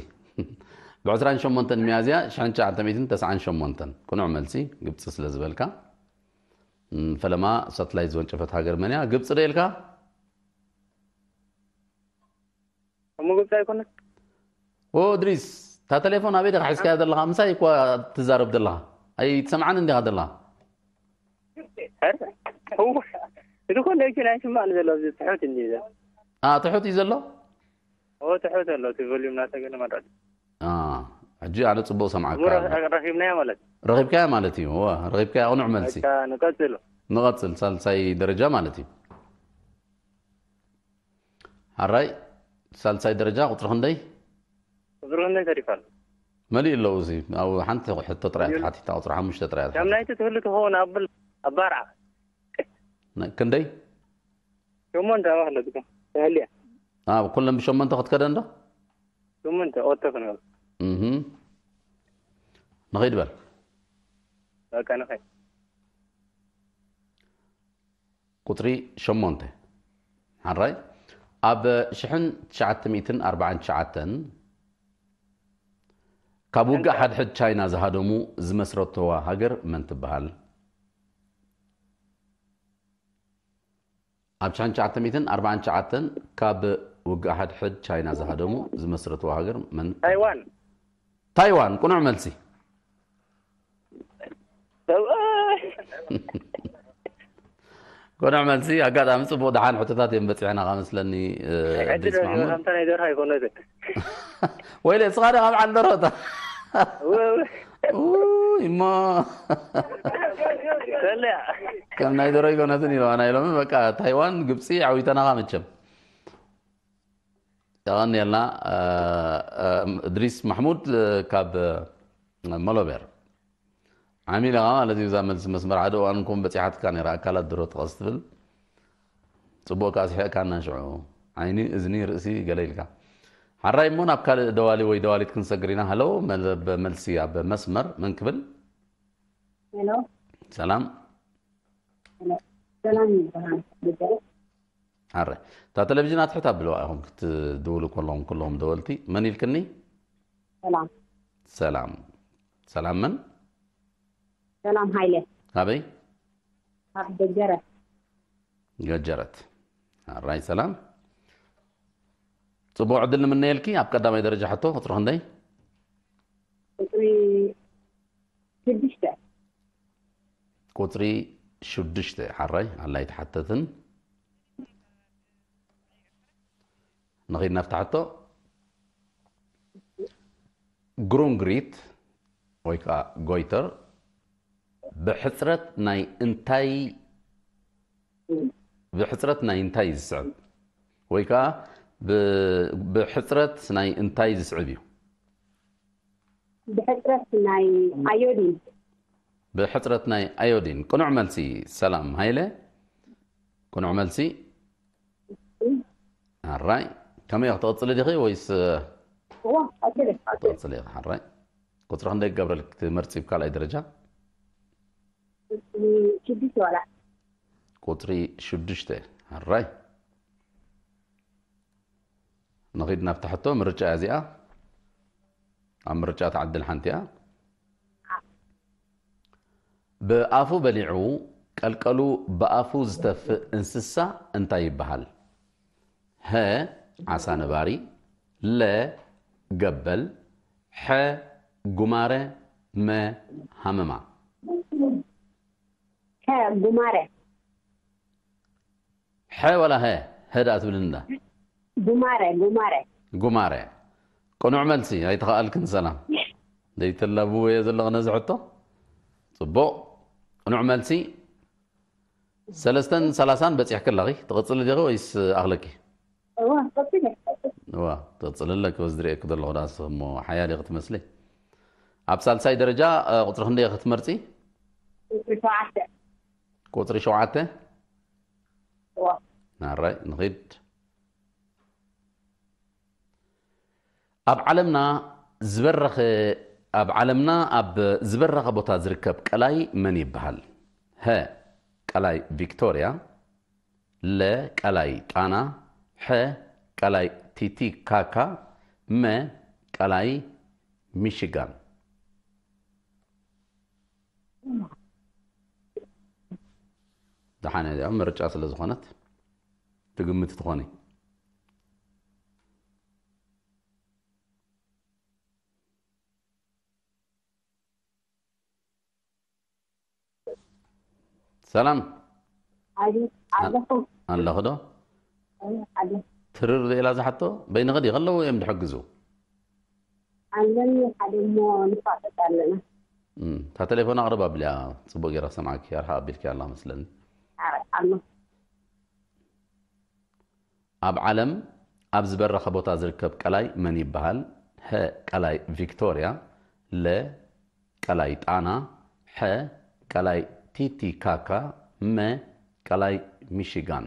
ብ28 ሚያዝያ ሽሕን ትሽዓተ ሚእትን ተስዓን ሸሞንተን። ቅኑዕ መልሲ ግብፂ ስለ ዝበልካ። እም፣ ፈለማ ሳትላይት ዝወንጨፈት ሃገር መን እያ? ግብፂ ዶ ኢልካ? እሞ ግብፂ ኣይኮነን? ኦ እድሪስ፣ እታ ቴሌፎን ኣበይ ዲኻ ሒዝካያ ዘለኻ? ምሳይ እኳ ትዛረብ ዘለኻ ኣይትሰምዓን እንዲኻ ዘለኻ። ኧረ፣ እወ፣ እቲ ኮኔክሽን ኣይስማዕን ዘሎ፣ እዚ ትሑት እንዲ ዘሎ። አ ትሑት እዩ ዘሎ። እወ፣ ትሑት ኣሎ፣ እቲ ቮሊዩም ናተገለ መድረድ። አ ሕጂ ኣነ ጽቡቕ ሰምዓካ እሞ ኣለኹ። ረኺብናዮ ማለት። ረኺብካያ ማለት እዩ። እወ፣ ረኺብካያ። ቅኑዕ መልሲ። በቃ ንቀጽሎ። ንቐጽል፣ ሳልሳይ ደረጃ ማለት እዩ። ሓራይ፣ ሳልሳይ ደረጃ ቁጽሪ ክንደይ? ቁጽሪ ክንደይ ተሪፋ ኣሎ? መሊእ ኣለዉ። እዚ ኣብ ሓንቲ ሕቶ ጥራይ ተሓቲታ፣ ቁጽሪ ሓሙሽተ ጥራይ ከም ተሓቲታ። ናይቲ ትህሉ ትኸውን ኣብል ኣባርዓ። ነ- ክንደይ? ሸሞንተ ኣባህለ ትከ ተህልያ። ኣብ ኩለን ብሸሞንተ ክትከደን ዶ? ሸሞንተ ኦቶ ክንብል። እህ ንኸይድ በል። በቃ ንኸይድ። ቁጽሪ ሸሞንተ። ሓራይ፣ ኣብ ሽሕን ትሽዓተ ሚእትን ኣርባዓን ትሽዓተን ካብ ውግእ ሓድሕድ ቻይና ዝሃደሙ ዝመስረተዋ ሃገር መን ትበሃል? ኣብ ሽሕን ትሽዓተ ሚእትን ኣርባዓን ትሽዓተን ካብ ውግእ ሓድሕድ ቻይና ዝሃደሙ ዝመስረተዋ ሃገር መን? ታይዋን። ታይዋን። ቅኑዕ መልሲ። ሰብኣይ። ቅኑዕ መልሲ። ኣጋጣሚ ጽቡቕ ደሓን ሕቶታት እዮም በጺሕና ካ መስለኒ። እ፣ ዕድል እድሪስ ማሕሙድ። ከምታ ናይ ደርሃ ኣይኮነትን። ወይለ እስኻ ዶ ካብ ዓል ደርሆታ? እወ፣ እወ። ኡይ እሞ ሰለያ። ከም ናይ ደሮ ኣይኮነትን ኢለዋ ናይ ሎሚ። በቃ ታይዋን ግብፂ ዓዊተናኻ መቸም። የቐንየልና። እ፣ እ፣ እድሪስ ማሕሙድ፣ እ፣ ካብ፣ እ፣ መሎቤር ዓሚል ኢኻ ማለት እዩ። እዛ መልሲ መስመር ሓደ እዋን እንኮን በፂሓትካ ነይራ። ኣካላት ድሮ ጥቀስ ትብል። ፅቡቅ ከኣ ስሒቕካና ሽዑ። ዓይኒ፣ እዝኒ፣ ርእሲ ገለ ኢልካ። ሓራይ እሞ ናብ ካልእ ደዋሊ ወይ ደዋሊት ክንሰግር ኢና። ሃሎ፣ መለበ መልሲ ኣብ መስመር መን ክብል? ሄሎ፣ ሰላም። ሰላም ይበሃል። ብገለ ሓራይ፣ እታ ቴሌቪዥን ኣትሕት ኣብልዋ ኢኹም ክትድውሉ ከለኹም፣ ኩለኹም ደወልቲ። መን ኢልክኒ? ሰላም። ሰላም። ሰላም መን? ሰላም ሃይለ። ኣበይ? ካብ ገጀረት። ገጀረት። ሓራይ ሰላም። ጽቡቕ ዕድል ንምነየልኪ። ኣብ ቀዳማይ ደረጃ ሕቶ ቁጽሪ ክንደይ? ቁጽሪ ሽዱሽተ። ቁጽሪ ሽዱሽተ። ሓራይ ኣላይ ተሓተትን። ንኺድ ናብታ ሕቶ። ግሩንግሪት ወይ ከዓ ጎይተር ብሕጽረት ናይ እንታይ፣ ብሕጽረት ናይ እንታይ ዝስዕብ ወይ ከዓ ብ-፣ ብሕጽረት ናይ እንታይ ዝስዕብ እዩ? ብሕጽረት ናይ ኣዮዲን። ብሕጽረት ናይ ኣዮዲን። ቅኑዕ መልሲ። ሰላም ሃይለ። ቅኑዕ መልሲ። ኣራይ። ከመይ ክትቕጽሊ ዲኺ ወይስ እዋ፣ ቀጽሊ፣ ቀጽሊ። ትቕጽሊ ኢኺ? ሓራይ። ቁጽሪ ክንደይ ክገብረልክ ትመርጺ ብካልኣይ ደረጃ? ሽዱሽተ ዋላ። ቁጽሪ ሽዱሽተ። ሓራይ። ንኺድ ናብታ ሕቶ። ምርጫ እያ እዚኣ። ኣብ ምርጫ ትዓድል ሓንቲ እያ። ብኣፉ በሊዑ ቀልቀሉ ብኣፉ ዝተፍእ እንስሳ እንታይ ይበሃል? ሀ፣ ዓሳ ነባሪ፣ ለ፣ ገበል፣ ሐ፣ ጉማረ፣ መ፣ ሃመማ። ሐ፣ ጉማረ። ሐ ወላ ሀ? ሀ ደኣ ትብልን እንዳ። ጉማረ፣ ጉማረ። ጉማረ። ቅኑዕ መልሲ፣ ኣይተኻኣልክን ሰላም። ዘይትላብዎ እየ ዘለኹ ነዚ ሕቶ። ጽቡቕ። ቅኑዕ መልሲ። ሰለስተን ሰላሳን በጺሕኪ ኣለኺ። ትቕጽሊ ዲኺ ወይስ ኣኽለኪ? እዋ፣ ቀጽሊ፣ ቀጽሊ። እዋ፣ ትቕጽሊ ኣለኪ። በዚ ዝርእየኪ ዘለኹ ዳስ እሞ ሓያል ኢኺ ትመስሊ። ኣብ ሳልሳይ ደረጃ፣ እ፣ ቁጽሪ ክንደይ ኢኺ ትመርጺ? ቁጽሪ ሸውዓተ። ቁጽሪ ሸውዓተ? እዋ። ናራይ፣ ንኺድ። ኣብ ዓለምና ዝበረኸ፣ ኣብ ዓለምና ኣብ ዝበረኸ ቦታ ዝርከብ ቀላይ መን ይበሃል? ሀ፣ ቀላይ ቪክቶርያ፣ ለ፣ ቀላይ ጣና፣ ሐ ቀላይ ቲቲካካ፣ መ ቀላይ ሚሽጋን። ደሓን እያ እዚኣ ምርጫ ስለ ዝኾነት ትግምት ትኾኒ። ሰላም። ኣቤት ኣለኹ። ኣለኹ ዶ? ኣለ። ትርር ኢላ ዝሓቶ በይንኺ ዲኺ ኣለዉ እዮም ዝሕግዙ? ኣለኒ ሓደ እሞ ንፋጠጥ ኣለና። እም፣ እታ ቴሌፎን ኣቕርብ ኣብልያ፣ ጽቡቕ ገይረ ክሰምዓኪ። ኣርሓ ኣቢልኪ ኣላ መስለኒ። ኣረ ኣሎ። ኣብ ዓለም ኣብ ዝበረኸ ቦታ ዝርከብ ቀላይ መን ይበሃል? ሀ ቀላይ ቪክቶሪያ፣ ለ ቀላይ ጣና፣ ሐ ቀላይ ቲቲካካ፣ መ ቀላይ ሚሺጋን።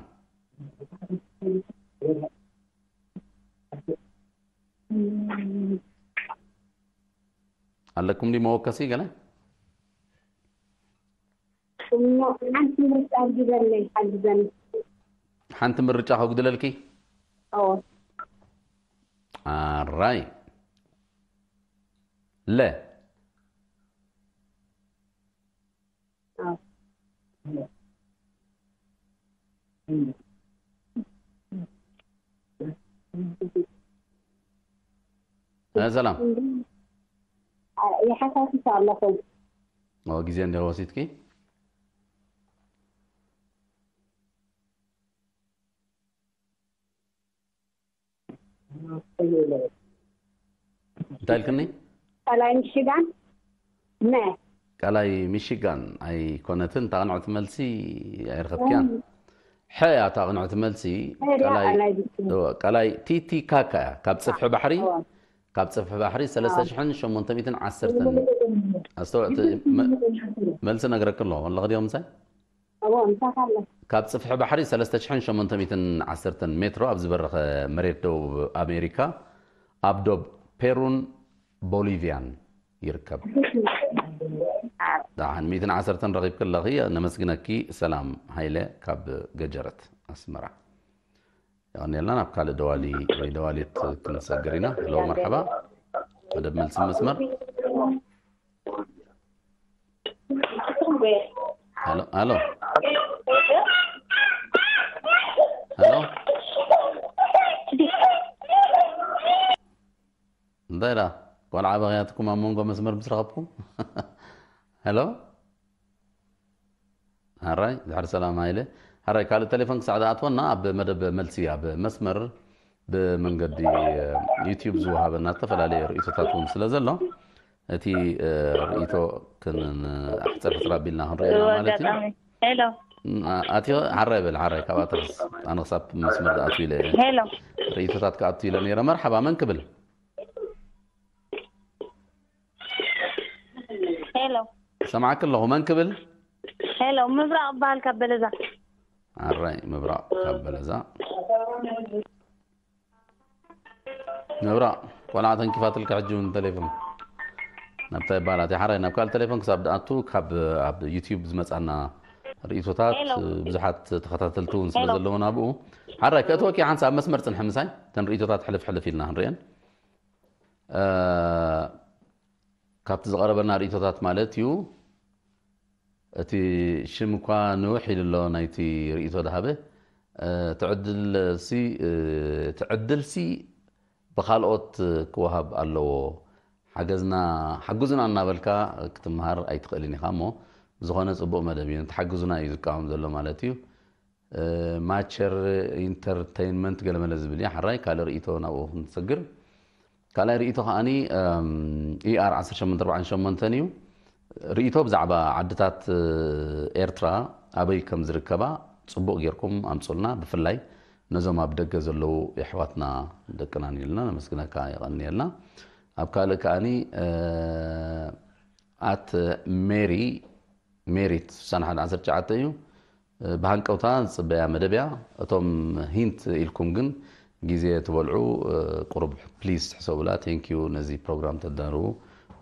ኣለኩም ዲ መወከሲ ገለ? እሞ ሓንቲ ምርጫ ኣርጊዘለይ ሓግዘኒ። ሓንቲ ምርጫ ከጉድለልኪ? ኦ ኣራይ ለ ኦ እ፣ ሰላም። ይሓሳስስ ኣለኹ። ኦ፣ ግዜ እንዲያ ወሲድኪ? እንታይ ኢልክኒ? ቀላይ ሚሽጋን ነ ቀላይ ሚሽጋን ኣይኮነትን። እታ ቅንዕቲ መልሲ ኣይረኸብክያን። ሐ እያ እታ ቅንዕቲ መልሲ። ሐ እያ ቀላይ ቀላይ ሚሽጋን። እወ፣ ቀላይ ቲቲ ካካ እያ። ካብ ጽፍሒ ባሕሪ እወ። ካብ ጽፍሒ ባሕሪ ሰለስተ ሽሕን ሸሞንተ ሚእትን ዓሰርተን። ኣስተውዕቲ፣ መ-፣ መልሲ ነግረክ ኣለኹ። ኣለኺ ዲኹም ምሳይ? እወ፣ ምሳኻ ኣለኹ። ካብ ጽፍሒ ባሕሪ ሰለስተ ሽሕን ሸሞንተ ሚእትን ዓሰርተን ሜትሮ ኣብ ዝበረኸ መሬት ደቡብ ኣሜሪካ፣ ኣብ ዶብ ፔሩን ቦሊቪያን ይርከብ። ደሓን ሚእትን ዓሰርተን ረኺብኪ ኣለኺ። ነመስግነኪ። ሰላም ሃይለ ካብ ገጀረት ኣስመራ። የቐንየልና። ናብ ካልእ ደዋሊ ወይ ደዋሊት ክንሰግር ኢና። ሄሎ፣ መርሓባ። መደብ መልሲ መስመር። ሄሎ፣ ሄሎ። ሄሎ። እንታይ ኢላ? ቆልዓ በኽያትኩም ኣብ መንጎ መስመር ምስ ረኸብኩም። ሄሎ። ሓራይ፣ ድሕሪ ሰላም ሃይለ። ሓራይ፣ ካልእ ቴሌፎን ክሳዕ ዝኣትወና ኣብ መደብ መልሲ ኣብ መስመር ብመንገዲ፣ እ፣ ዩትዩብ ዝወሃበና ዝተፈላለየ ርእይቶታት እውን ስለ ዘሎ፣ እቲ፣ እ፣ ርእይቶ ክን-፣ ኣሕጸር ሕጽር ኣቢልና ክንርእዮ ኢና ማለት እዩ። ኣጋጣሚ ሄሎ፣ እ፣ ኣትዮ፣ ሓራይ በል፣ ሓራይ፣ ካብኣ ተርስ-፣ ኣነ ክሳብ መስመር ዝኣትው ኢለ እየ። ሄሎ፣ ርእይቶታት ክኣቱ ኢለ ነይረ። መርሓባ፣ መን ክብል? ሄሎ፣ ሰማዕክ ኣለኹ። መን ክብል? ሄሎ፣ ምብራቕ እበሃል ካብ በለዛ። ኣራይ፣ ምብራቕ ካብ በለዛ። ምብራቕ፣ ቆልዓ ተንኪፋትልካ ሕጂ እውን ቴሌፎን። ናብታ ይበሃላት። ሓራይ፣ ናብ ካልእ ቴሌፎን ክሳብ ድኣቱ ካብ ኣብ ዩትዩብ ዝመጻና ርእይቶታት ሄሎ። ብዙሓት ተኸታተልቲ እውን ስለ ሄሎ። ዘለዉ ናብኡ። ሓራይ፣ ከእትወኪ ሓንሳብ መስመር ጽንሒ ምሳይ። እተን ርእይቶታት ሕልፍ ሕልፍ ኢልና ክንርእየን። እ፣ ካብቲ ዝቐረበና ርእይቶታት ማለት እዩ። እቲ ሽም እኳ ንውሕ ኢሉ ኣሎ ናይቲ ርእይቶ ዝሃበ። እ፣ ትዕድልሲ፣ እ፣ ትዕድልሲ ብኻልኦት ክወሃብ ኣለዎ። ሓገዝና፣ ሓግዙና እናበልካ ክትመሃር ኣይትኽእልን ኢኻ እሞ፣ ብዝኾነ ጽቡቕ መደብ እዩ። ንትሓግዙና እዩ ዝቃወም ዘሎ ማለት እዩ። እ፣ ማቸር ኢንተርቴይንመንት ገለመለ ዝብል እዩ። ሓራይ ካልእ ርእይቶ ናብኡ ክንሰግር። ካልኣይ ርእይቶ ከዓኒ፣ እም፣ ኢኣር ዓሰርተ ሸሞንተ ኣርባዕተ ሸሞንተ እዩ። ርእይቶ ብዛዕባ ዓድታት፣ እ፣ ኤርትራ ኣበይ ከም ዝርከባ ጽቡቕ ጌርኩም ኣምጹልና። ብፍላይ ነዞም ኣብ ደገ ዘለዉ የሕዋትና ደቅናን ኢልና ነመስግነካ፣ የቐንየልና። ኣብ ካልእ ከዓኒ፣ እ፣ ኣት ሜሪ ሜሪት ስሳን ሓደ ዓሰርተ ትሽዓተ እዩ። ብሃንቀውታ ዝጽበያ መደብ እያ። እቶም ሂንት ኢልኩም ግን ግዜ ትበልዑ፣ ቁሩብ ፕሊዝ ሕሰቡላ። ቴንክ ዩ፣ ነዚ ፕሮግራም ተዳርዉ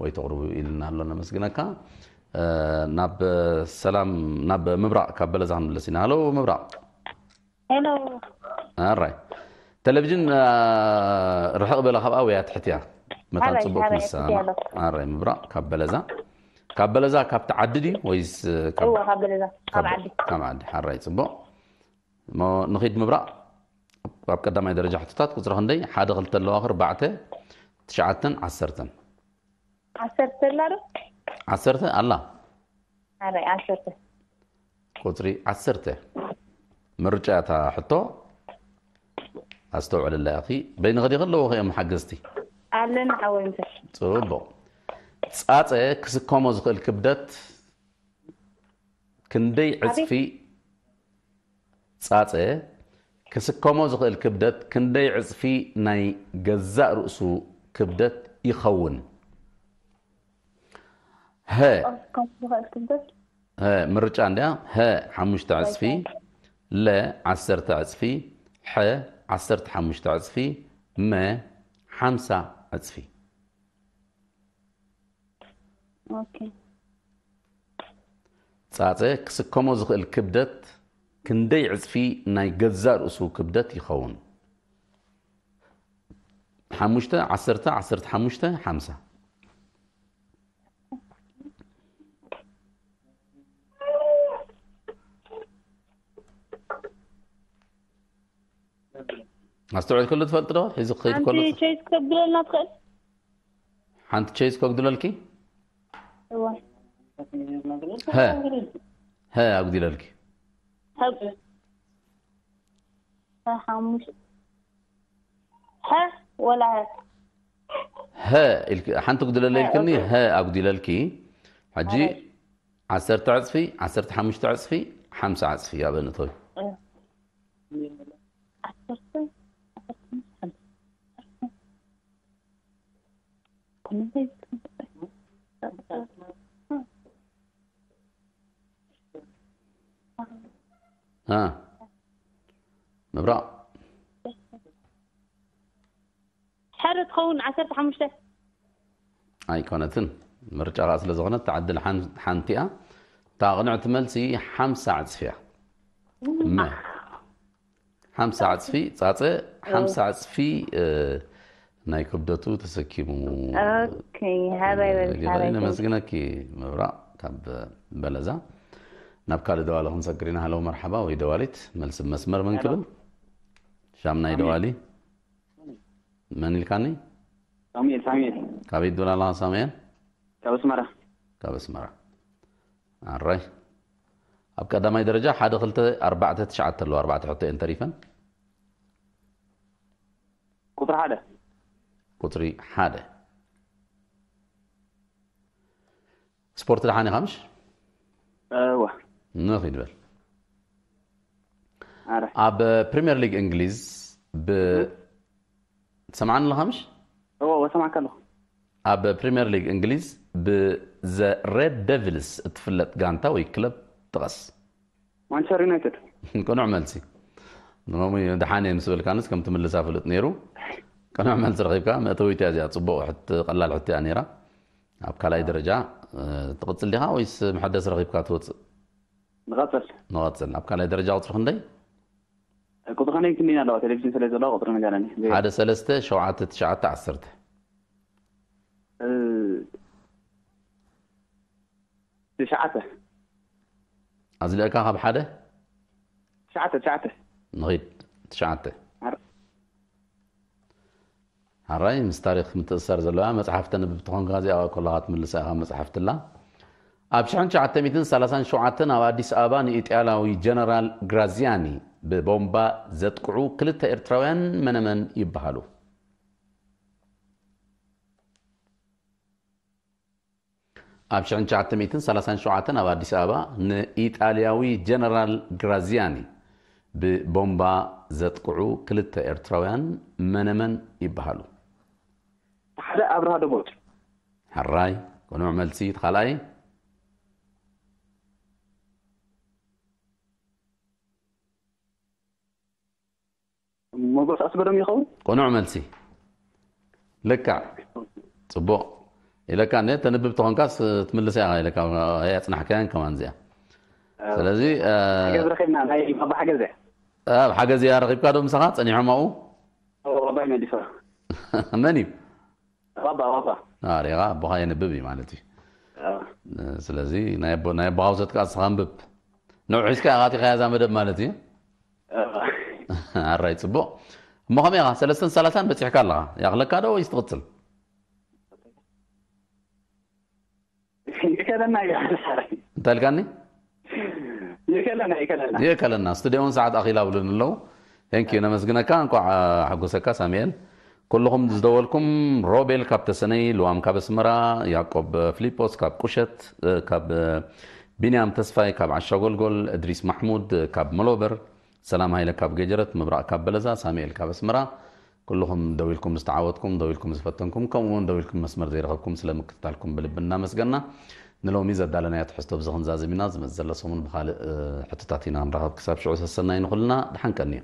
ወይ ተቕርቡ ኢልና ኣሎ። ነመስግነካ። ናብ ሰላም፣ ናብ ምብራቕ ካብ በለዛ ክንምለስ ኢና። ሃሎ ምብራቕ። ሄሎ። ኣራይ። ቴሌቪዥን ርሕቕ በላ ካብኣ ወያ ትሕትያ መታን ሓራይ ፅቡቅ ሓራይ ክንሰማ ትያሎ ኣራይ ምብራቕ ካብ በለዛ ካብ በለዛ ካብቲ ዓዲ ድዩ ወይስ ካብ እወ ካብ በለዛ ካብ ዓዲ ካብ ዓዲ ሓራይ ፅቡቅ እሞ ንኺድ ምብራቕ ኣብ ቀዳማይ ደረጃ ሕቶታት ቁፅሪ ክንደይ ሓደ ክልተ ኣለዋ ክርባዕተ ትሽዓተን ዓሰርተን ዓሰርተ ኣላ ዶ ዓሰርተ ኣላ ሓራይ ዓሰርተ ቁፅሪ ዓሰርተ ምርጫ እታ ሕቶ ኣስተውዕልላ ኢኺ በይንኺ ዲኺ ኣለዎ ኸዮም ሓገዝቲ ኣለና ሓወይ ምሰ ፅቡቅ ፃፀ ክስከሞ ዝኽእል ክብደት ክንደይ ዕፅፊ ፃፀ ክስከሞ ዝኽእል ክብደት ክንደይ ዕፅፊ ናይ ገዛእ ርእሱ ክብደት ይኸውን ሀ ዝኽእል ክብደት ሀ ምርጫ እንዲያ ሀ ሓሙሽተ ዕፅፊ ለ ዓሰርተ ዕፅፊ ሐ ዓሰርተ ሓሙሽተ ዕፅፊ መ ሓምሳ ዕፅፊ ኦኬ ፃፀ ክስከሞ ዝኽእል ክብደት ክንደይ ዕፅፊ ናይ ገዛእ ርእሱ ክብደት ይኸውን ሓሙሽተ ዓሰርተ ዓሰርተ ሓሙሽተ ሓምሳ ኣስተውዒልክሉ ትፈልጥ ዶ ሒዚ ክኸይድ ሓንቲ ከሎ ቸይስ ከብድለልና ትኽእል ሓንቲ ቸይስ ከጉድለልኪ እወ ሀ ሀ ኣጉዲለልኪ ሀብ ሀ ሓሙሽተ ሀ ወላ ሀ ሀ ኢልክ- ሓንቲ ጉድለለ ኢልክኒ ሀ ኣጉዲለልኪ ሕጂ ዓሰርተ ዕፅፊ ዓሰርተ ሓሙሽተ ዕፅፊ ሓምሳ ዕፅፊ ኣበንእቶይ እ። ዓሰርተ ዓሰርተ ሓሙሽተ እ። ምብራቕ ሓደ ትኸውን ዓሰርተ ሓሙሽተ ኣይኮነትን ምርጫ ከዓ ስለ ዝኾነት ተዓድል ሓን- ሓንቲ እያ እታ ቅንዕቲ መልሲ ሓምሳ ዕፅፊ እያ መ ሓምሳ ዕፅፊ ፃፀ ሓምሳ ዕፅፊ እ፣ ናይ ክብደቱ ተሰኪሙ ኦኬ ሓራይ በል ገዛኢ ሓራይ በል ነመስግነኪ ምብራቕ ካብ በለዛ ናብ ካልእ ደዋሊ ክንሰግር ኢና ሃለው መርሓባ ወይ ደዋሊት መልሲ መስመር መን ክብል ሻምናይ ደዋሊ መን ኢልካኒ ሳሙኤል ሳሙኤል ካበይ ትብል ኣለኻ ሳሙኤል ካብ ኣስመራ ካብ ኣስመራ ኣራይ ኣብ ቀዳማይ ደረጃ ሓደ ክልተ ኣርባዕተ ትሽዓተ ኣለዋ ኣርባዕተ ሕቶ እየን ተሪፈን ቁፅሪ ሓደ ቁፅሪ ሓደ ስፖርት ደሓን ኢኻ ምሽ እወ ንኺድ በል ኣረ ኣብ ፕሪምየር ሊግ እንግሊዝ ብ ትሰምዓኒ ኣለኻ ምሽ እወ እወ ሰማዕካ ኣለኹ ኣብ ፕሪምየር ሊግ እንግሊዝ ብዘ ሬድ ደቪልስ እትፍለጥ ጋንታ ወይ ክለብ ጥቐስ ማንቸስተር ዩናይትድ ቅኑዕ መልሲ ንሎሚ ደሓን እየ ምስ በልካንስ ከም ትምልሳ ፍልጥ ነይሩ ቅኑዕ መልሲ ረኺብካ መእተዊት እያ እዚኣ ፅቡቕ ሕት ቀላል ሕቶ እያ ነይራ ኣብ ካልኣይ ደረጃ እ፣ ትቕፅል ዲኻ ወይስ መሐደስ ረኺብካ ትወፅእ ንቐፅል ንቐፅል ኣብ ካልኣይ ደረጃ ቁፅሪ ክንደይ ቁፅሪ ከነይ ክንደይ ኣለዋ ቴሌቪዥን ስለ ዘለዋ ቁፅሪ ንገረኒ ሓደ ሰለስተ ሸውዓተ ትሽዓተ ዓሰርተ እ፣ ትሽዓተ ኣዝለእካ ካብ ሓደ ትሽዓተ ትሽዓተ ንኺድ ትሽዓተ ኣረ ሓራይ ምስ ታሪክ ምትእሰር ዘለዋ መፅሓፍ ተንብብ ትኾንካ እዚኣ ከለኻ ትምልሳ ኢኻ መፅሓፍትላ ኣብ ሽሕን ትሽዓተ ሚእትን ሰላሳን ሸውዓተን ኣብ ኣዲስ ኣበባ ንኢጣልያዊ ጀነራል ግራዚያኒ ብቦምባ ዘጥቅዑ ክልተ ኤርትራውያን መነመን ይበሃሉ ኣብ ሽሕን ትሽዓተ ሚእትን ሰላሳን ሸውዓተን ኣብ ኣዲስ ኣበባ ንኢጣልያዊ ጀነራል ግራዚያኒ ብቦምባ ዘጥቅዑ ክልተ ኤርትራውያን መነመን ይበሃሉ ሓደ ኣብርሃ ደቦጭ ሕራይ ቅኑዕ መልሲ እቲ ካልኣይ ሞጎስ ኣስገዶም ይኸውን ቅኑዕ መልሲ ልክዕ ፅቡቕ ኢለካ ነ ተንብብ ተኾንካስ ትምልስ ኢኻ ኢለካ ኣያፅናሕካያን ከማን እዚኣ ስለዚ ሓገዝ ረኺብና ናይ ባባ ሓገዝ እያ ኣብ ሓገዝ እያ ረኺብካ ዶ ምሳኻ ፀኒሖም ኣብኡ መሊሶ። መን እዩ? ባባ ባባ ሪኻ ኣቦኻ የንብብ እዩ ማለት እዩ። ኣዎ። ስለዚ ናይ ኣቦ ናይ ኣቦኻ ውሰድ ከዓ ንስኻ ኣንብብ። ንዑ ሒዝካ ኢኻ ኣቲኻያ እዛ መደብ ማለት እዩ። ኣዎ። ኣራይ ጽቡቕ። እሞ ከመይ ኢኻ? ሰለስተን ሰላሳን በጺሕካ ኣለኻ። ያኽለካ ዶ ወይስ ትቕጽል? ይከለና እዩ። እንታይ ኢልካኒ? ይከለና ይከለና። ይእከለና። ስቱዲዮ እውን ሰዓት ኣኺላ ብሉን ኣለዉ። ቴንክ ዩ፣ ነመስግነካ። እንኳዕ ሓጎሰካ ሳሙኤል። ኩልኹም ዝደወልኩም፣ ሮቤል ካብ ተሰነይ፣ ልዋም ካብ ኣስመራ፣ ያዕቆብ ፍሊጶስ ካብ ቁሸት፣ ካብ ቢንያም ተስፋይ ካብ ዓሻ ጎልጎል፣ እድሪስ ማሕሙድ ካብ መሎበር፣ ሰላም ሃይለ ካብ ገጀረት፣ ምብራቕ ካብ በለዛ፣ ሳሙኤል ካብ ኣስመራ፣ ኩልኹም ደዊልኩም ዝተዓወትኩም፣ ደዊልኩም ዝፈተንኩም፣ ከምኡ እውን ደዊልኩም መስመር ዘይረኸብኩም ስለ ምክትታልኩም ብልቢ እናመስገና፣ ንሎሚ ዘዳለናዮ ትሕዝቶ ብዚ ክንዛዝም ኢና። ዝመጽእ ዘሎ ሰሙን ብኻልእ፣ እ፣ ሕቶታት ኢና ንራኸብ። ክሳብ ሽዑ ሰሰናይ ንኹልና፣ ደሓን ቀንዩ።